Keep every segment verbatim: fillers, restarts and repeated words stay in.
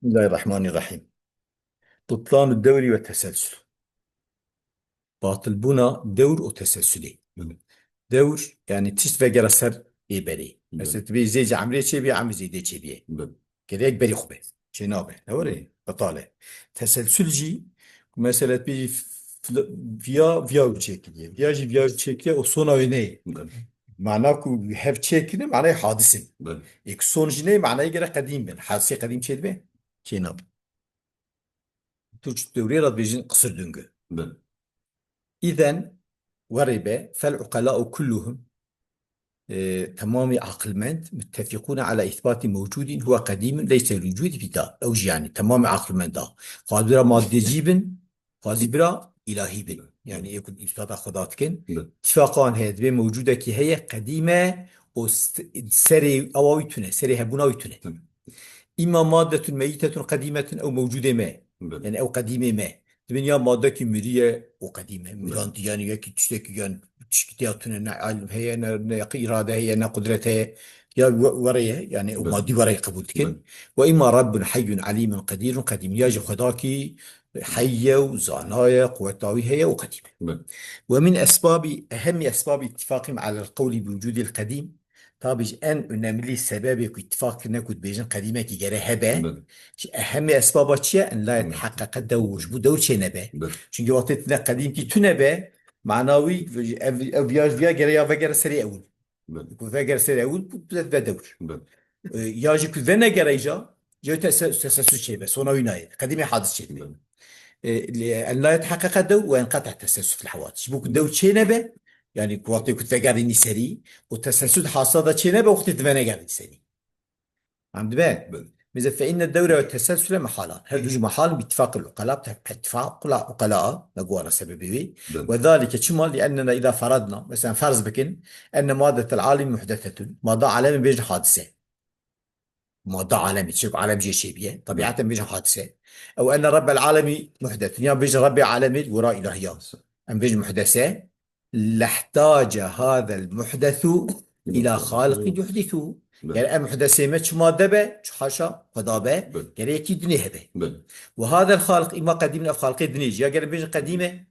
Bismillahirrahmanirrahim. Butlanu dewrî ve teselsül. Batilbûna dewr û teselsulê. Hı. Dewr, yani tişt vegera ser ê berê. Hı. Mesela tu bê zêdî emrê çêbî, emrê zêdê çêbî. Hı. Gerek berî xwe be. Çê nabe. Ne were? Hı. Betal e. Teselsul jî, mesela tu bê fl-, viya, viya çêkiriye. Viya jî viya çêkiriye, o sona wê neyê. Hı. Mana ku hev çêkirine, manayê hadis in. Hı. Ê ku son jî neyê, manayê gerek qedîm bin. Hadisê qedîm çêdibe? Çê nabe. Tirk dewrê re dibêjin qisir dungî. Bin. Îzen werê be, fel uqela'u kulluhum, e, temamî aqilmend, muttefîqûne ala îsbatî mewcûdîn huwe qedîmun leyse lil wucûdî fî zat. Ew jî yani temamî aqilmenda. Xwazî bira maddecî bin, xwazî bira îlahî bin. Yani ê ku îsbata Xweda dikin. Bin. Tifaqan heye, dibê mewcûdekî heye, qedîm e, û s-, serê ewa wî tune, serê hebûna wî tune. Tune. Îma maddetun meyyitetun qedîmetun ew mewcûdê me. Belê. Yani ew qedîmê me. Dibin ya maddekî miriye û qedîm e. Belê. Mirandiye, yani yekî tiştekî, yani tişkî tiya tune, ne ilm heye, ne, ne yekî irade heye, ne qudret heye. Ya we-, were ye, yani ew Belê. Madî were ye qebûl dikin. Belê. Ve îma Rabbun heyyun alîmun qedîrun qedîm. Ya jî Xwedakî heyye û zanaye, quweta wî heye û qedîm e. Belê. Ve min esbabî, ehemmî esbabî ittifaqîm alel qewlî bi wucûdîl qedîm. Tabî ji en önemli sebebê ku îttifaq kirine ku dibêjin qedîmekî gere hebe, Belê. Ji ehemê esbaba çi ye? En la Belê. Yeteheqqeqe dewr, ji bo dewr çê nebe. Belê. Çünkü wextê tune qedîmkî tune be, mana wî ev, ev viya ji viya gere ya vegere serê ewil. Belê. Ku vegere serê ewil, bu, bu ve dewr. Belê. E, ya jî ku venegere îca, ya tese-, tesessus çê be, sona wî nayê. Qedîmê hadis çê dibe. Belê. E, li-, en la yeteheqqeqe dewr ve enqete'e tesessus fil hawadis. Ji bo ku dewr çê nebe, yani ku wextê ku vegerînî serî, û tesessus hasada çê nebe, wextê tu venegerînî serî. Em dibe? Belê. Mesela fe inne dewre ve tesessule mehalan. Her du jî mehal bi ittifaqil uqela, te-, ittifaqul uqela, me got were sebebê wî. Belê. Ve zalike çima? Li ennena îza feradna, mesela ferz bikin, enne maddetel alemi muhdesetun. Madda alemi bêjin hadise. Madda alemî, çi alem jê çêbîye, tebieten bêjin hadise. Ew enne Rabbel alemi muhdetun. Ya bêjin Rabbê alemî, gora ilahiya. Em bêjin muhdese. Lehtace hadel muhdesu ila xaliqî yuhdisû. Belê. Ger em muhdesê me çi madde be, çi haşa, Xweda be, Belê. Gerek yekî dinê hebe. Belê. Ve hadel xaliq îma qedîm, ev xaliqê dinê jî. Ya ger em bêjin qedîm e,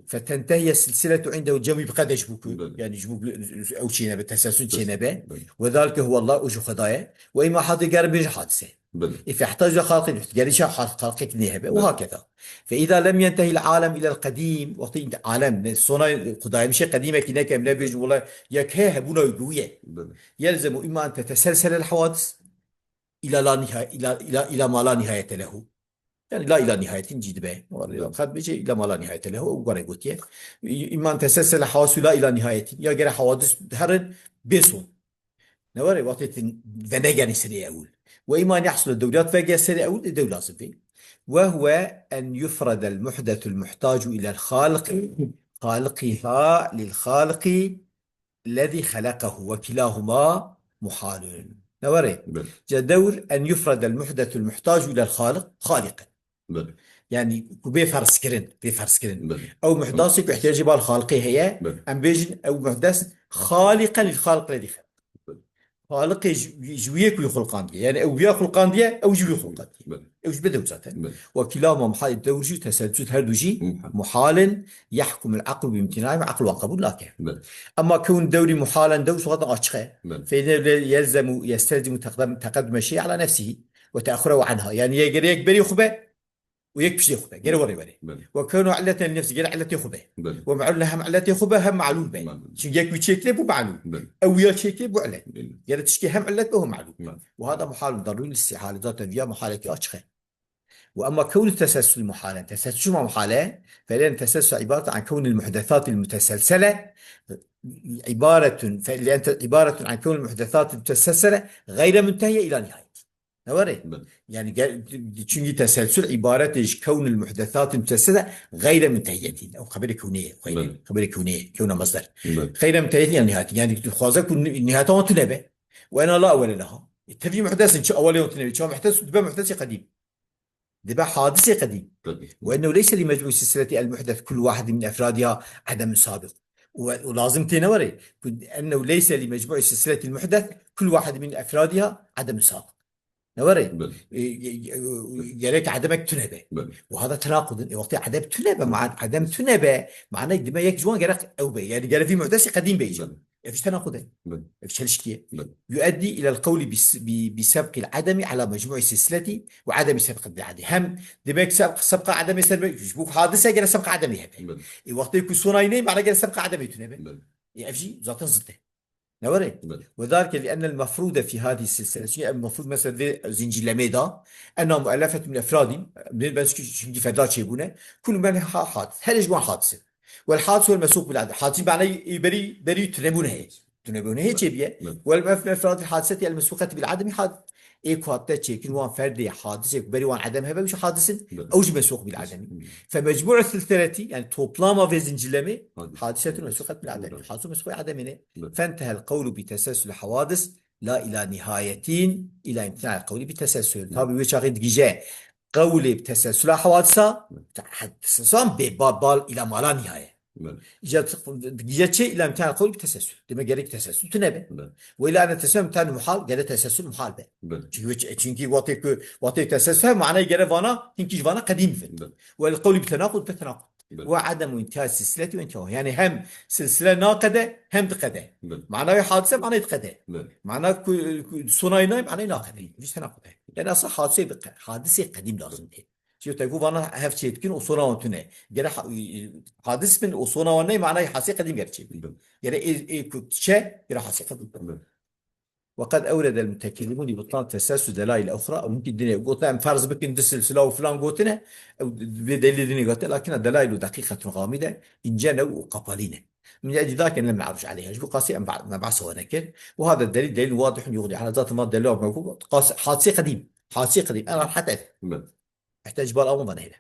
fetentehiye silsiletu indehu, cem wî biqede ji bo ku, Belê. Yani ji bo ku ew çê nebe, tesessul çê nebe. Belê. Ve zalike huwallah, o jî Xweda ye. Ve îma hadî, ger bêjin hadise. Belê. Î fehtacu xalqî, gerî çav xal-, xalqek nê hebe. Belê. Ve hakeza. Fe îza lem yentehil alem ilel qedîm, wextê alem, ne, sona Xwedayê mişe qedîmekî neke, em nebêjin, wela yek he, hebûna wî bi wî ye. Belê. Yelzemu îma en teteselselel hawadis ila la niha-, ila, ila, ila ma la nihayete lehu. Yani la ila nihayetin cî dibe. Belê. Xat bêje ila ma la nihayete lehu, ew were gotiye. Î-, îma en teteselselel hawadis la ila nihayetin. Ya gere hawadis herin bê son. Ne were, wextê tu venegerî serê ewil. Ve îma en yahsule dewr, ya tu vegere serê ewil, ê dewr lazim bê. Ve huve en yufredel muhdesul muhtacu ilel xaliqî, xaliqîha lil xaliqî lezî xeleqehu ve kilahuma muhalun. Ne were? Belê. Ca dewr en yufredel muhdesul muhtacu ilel xaliq, xaliqen. Belê. Yani ku bê ferzkirin, bê ferzkirin. Belê. Ew muhdasê ku ihtiyacê bal xaliqê heye, Belê. Em bêjin ew muhdes xaliqen lil xaliq lezî xeleq. Belê. Xaliqê ji, ji wî yê ku wî xulqandiye. Yani ew wîya xulqandiye, ew ji wî xulqandiye. Belê. Ew ji bide zaten. Belê. Ve kilahuma muhal, dewr jî, teselsul her du jî Muhal. Muhalin, yahkumul aklu bi imtinai ve akl wan qebûl nake. Belê. Ama kewn dewrî muhalen dewr zaten açık e. Belê. Fe inne yelzemu, yestelzimu teqdem-, teqeddüme şey ala nefsihi ve teaxure ve anha. Yani yê gere yek berî xwe be, û yek piştê xwe be, gere werê werê. Belê. Ve kewnu illeten li nefsî, gere illetê xwe be. Belê. Ve me'lûl hem illetê xwe be, hem me'lûl be. Belê. Çünkü yek wî çêkirê bû me'lûl. Belê. Ew ya çêkirê bû illet. Belê. Gere tişkî hem illet be, hem me'lûl. Belê. Ve hada muhalun darûrî lil istihale, zaten viya muhalekî açık e. Ve emma kewnu tesessul muhalen, tesessul ma muhale, fe lene tesessul ibaretun an kewnil muhdesatil muteselsele, ibaretun, fe lene te-, ibaretun an kewnil muhdesatil muteselsele, gayre muntehiye ila nihayet. Ne were? Belê. Yani gel-, çünkü teselsül ibaret ji kewnil muhdesatin mutesile gayre muntehiyetin. Ew xeberê kewnê ye, xeberê, Belê. Xeberê kewnê ye, kewna masdar. Belê. Gayre muntehiyetin yani nihayet. Yani tu dixwaze ku ni-, nihayeta wan tune be. Ve ena la ewwele leha. E, tevî muhdesin, çi ewwelê wan tune be. Çi muhdes, dibe muhdesê qedîm. Dibe hadisê qedîm. Belê. Ve ennehu leyse li mecmû silsileti el muhdes kullu wahidin min efradiha adem sabiq. Ve, ve lazim têne were. Ku ennehu leyse li mecmû silsileti el muhdes kullu wahidin min efradiha adem sabiq. Ne were? Belê. E, e, e, gerek edemek tune be. Belê. Û hada tenaqud in. E, wextê edem tune be, Belê. ma-, edem tune be, manayê dime yek ji wan gerek ew be. Yani gerek vî muhdesî qedîm be îcar. Belê. Ev ji tenaqud e. Belê. Ev çelişkî ye. Belê. يؤدي إلى القول بس-، ب-، بسبق العدم على مجموع السلسلة وعدم سبق العدم. Hem demek sebq-, sebqa edemê ser be, ji bo hadise gerek sebqa edemê hebe. Belê. E, wextê ku sonayî neyê, mana gerek sebqa edemê tune be. Belê. E, ev jî zaten zid e. Ne were? Belê. وذلك لأن المفروض في هذه السلسلة. Çünkü ev mefrûd mesela vê zincirlemeyê da, أنها مؤلفة من أفراد. Belê, çünkü, çünkü ferda çêbûne. كل منها حادث. Her ji wan hadis in. والحادث هو المسبوق بالعدم. Hadis manayê berî, berî tunebûne heye. Tunebûne heye Belê. çêbûye. Belê. والمف-، أفراد الحادثة المسبوقة بالعدم حادث. Ê ku hate çêkin wan ferdê hadisê ku berî wan edem hebe, wî hadis in. Belê. Ew jî mesûq bil edemî. Hmm. فمجموع السلسلة, yani toplama vê zincirlemê, Hadis. hadisetun mesûqet bil edemî. Belê. Hadis mesûq edemî ne? Belê. فانتهى القول بتسلسل الحوادث لا إلى نهاية إلى امتناع القول بتسلسل. Belê. Tabi wê çaxê digije qewlê bi teselsula hewatisa, Belê. teselsula bê ba-, bal ila mala nihaye. Belê. Îca digije çi ila imtihan qewlî bi tesessül. Demek gerek tesessül tune be. Belê. Ve ila ene tesessül imtihan muhal, gere tesessül muhal be. Belê. Çünkü, çünkü wextê ku, wextê tesessül hem manayê gere vana, hinkî ji vana qedîm bin. Belê. Ve qewlî bi tenaqud be tenaqud. Belê. Ve ademu intihai silsileti ve intihai. Yani hem silsile naqede, hem diqede. Belê. Mana wê hadise, manayê diqede. Belê. Mana ku, ku sonayî nayê, manayê naqede. Hiç tenaqud be. Yani aslında hadise bi qe-, hadisê qedîm lazim değil. Çiyo te ku vana hev çêdikin û sona wan tune. Gere ha-, hadis bin û sona wan ney manayê hadisê qedîm gere çêbî. Bin. Gere ê, ê ku çe, gere hadisê qedîm. Bin. وقد أورد المتكلمون لبطلان تسلسل دلائل أخرى. Ew hinkî dinê gotin, em ferz bikin du silsila û filan gotine, ew vê delîl dinê gotin, lakin delaîl û deqîqetun gamîde, ince ne û qapalî ne. Min ecî dakin lem ne'ruj aleyha. Ji bo qasî em ba-, me behsa wan nekir. Û hada delîl, delîl wadih yuxdi. Hana zaten ma delîl me ku qas-, hadisê qedîm. Hadisê qedîm. Ena rehet ev. Bin. Heta ji bal awan vaneyne.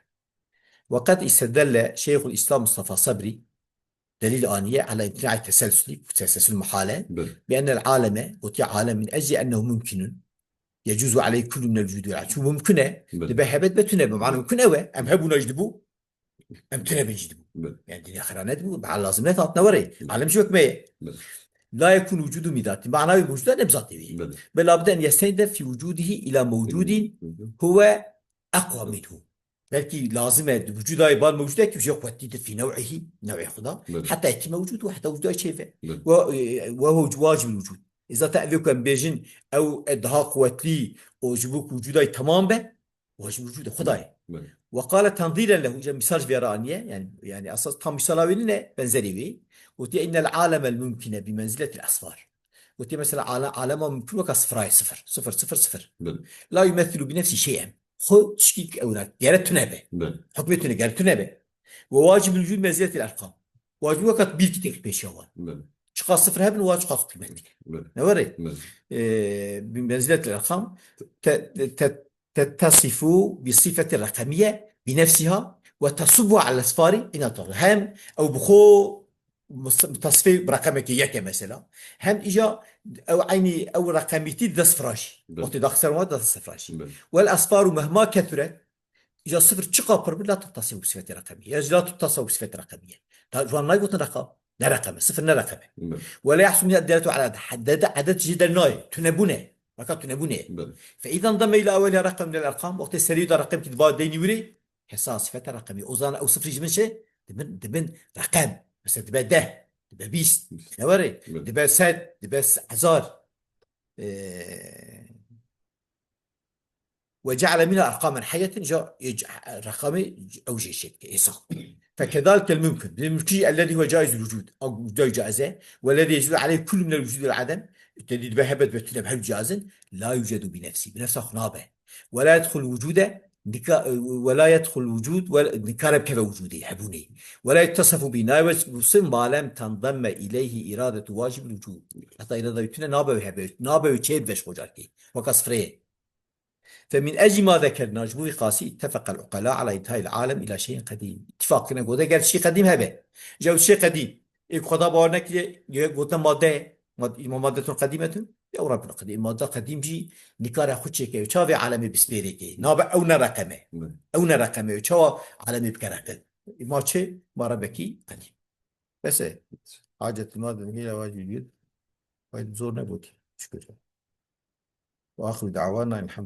وقد استدل شيخ الإسلام مصطفى صبري, delîl aniye, على امتناع التسلسل, teselsül muhale, Belê. بأن العالم, gotiye alem, من أجل أنه ممكن يجوز عليه كل من الوجود والعدم. Çû mumkin e, Belê. dibe hebet be tune be. Mana mumkin ew e. Em hebûna jî dibû, em tune bin jî dibû. Belê. Yani dinya xira ne dibû, be lazim ne tat ne were. Belê. Alem jî wek me ye. Belê. لا يكون وجوده بذاته. Mana wê mewcuda ne bi zatê wê. Belê. بل لابد أن يستند في وجوده إلى موجود Hı hı. هو أقوى منه. Belkî lazim e, di wicûdayê bal mewcûd e ki ji qwetî di fî new'ihî, new'ê xwe da. Belê. Heta yetî mewcûd û heta wicûdayê çêve. Belê. Ve, e, ve huwa wacibul wicûd. E, zaten evê ku em bêjin, ew e daha quwetlî û ji bo ku wicûdayê temam be, wacib wicûd e, xwe da ye. Belê. Ve qale tenzîlen lehu, îca misal ji vê re aniye, yani, yani esas tam misala wê nîne, benzerê wê. Gotiye, innel alemel mumkine bi menziletil esfar. Gotiye mesela ale-, alema mumkin weka sifirayê, sifir, sifir, sifir, sifir. Belê. La yumessilu bi nefsi şey'en. Xwe tişkî ew ne, gere tune be. Belê. Hukmê tune, gere tune be. Ve wacibul wicûd menziletil erkam. Wacib weka bir ki tek pêşiya wan. Belê. Çiqas sifir hebin, wa çiqas qîmetli. Belê. Ne were? Belê. Ee, bi menziletil erkam te-, te-, tettesifu bi sifeti rekemiye bi nefsiha ve tasubbu ala sifari ina tabi. Hem ew bi xwe mus-, mutasifê bi reqemekê yek e mesela. Hem îja ew eynî ew reqemîtî dide sifira jî. Belê. Wextê daxisar wan dide sifira jî. Belê. Wel esfaru mehma kethuret, îja sifir çiqa pir bi, la tuttasî bi sifetê reqemî. Ya jî la tuttasî bi sifetê reqemî ye. Ta ji wan naygotin reqam. Ne reqem e, sifir ne reqem e. Belê. Wela yahsul min edderetu ala eded, eded jî dernayê. Tunebûne. Reka tunebûne. Belê. Fe îzen demme ila eweliha reqem minel erqam. Wextê serî de reqemkî diba deynî wirê, hesa sifete reqemî. O zaman ew sifrî ji min çi? Dibin, dibin reqem. Mesela dibe deh, dibe bîst. Ne were? Belê. Dibe sed, dibe hezar. Ee, ve ceale minha erqamen heyetin, ja, e, c-, reqamê ew jê çêdike, êsa. Fekedalikel mumkin. Bi mumkin ellezî huve caizul wucud. Ew wicûdayê caiz e. Wellezî yecûzu aleyhi kullu minel wucûdi vel adem. Te dî dibe hebet ve tune bi her caiz in. La yucedu bi nefsî. Bi nefsa xwe nabe. Ve la yedxul wucûde, nika-, ve la yedxul wucûd, ve nikare bikeve wucûdê, hebûnê. Ve la yuttesefu bî, nayê wesif ma lem tendemme ileyhi iradetu wacibul wucûd. Heta îrada wî tune nabe wê hebe, nabe wê çê bibe ji xwe carkê. Weka sifreyê. Fe min ecli ma zekerna, ji bo vî qasî, ittefeqel uqela ala intihayil alem ila şeyin qedîm. Îttifaq kirine, gote ger tiştî qedîm hebe. Ji ew tiştê qedîm. Ê ku Xweda bawer nekiriye, ye gote madde ye. Mad-, ma maddetun qedîmetun, ew Rabbul qedîm. Madde qedîm jî nikare xwe çêke. Çawa vê alemê bispêrê kê? Nabe ew ne reqem e. Hı. Ew ne reqem e. Çawa alemê bike reqem? Ma çi? Ma Rebekî qedîm. Bes e. Hacet ma dengê ya wacî diyet. Haydi zor ne bot. Şükür. Ve axiru da'wana elhamdülillah.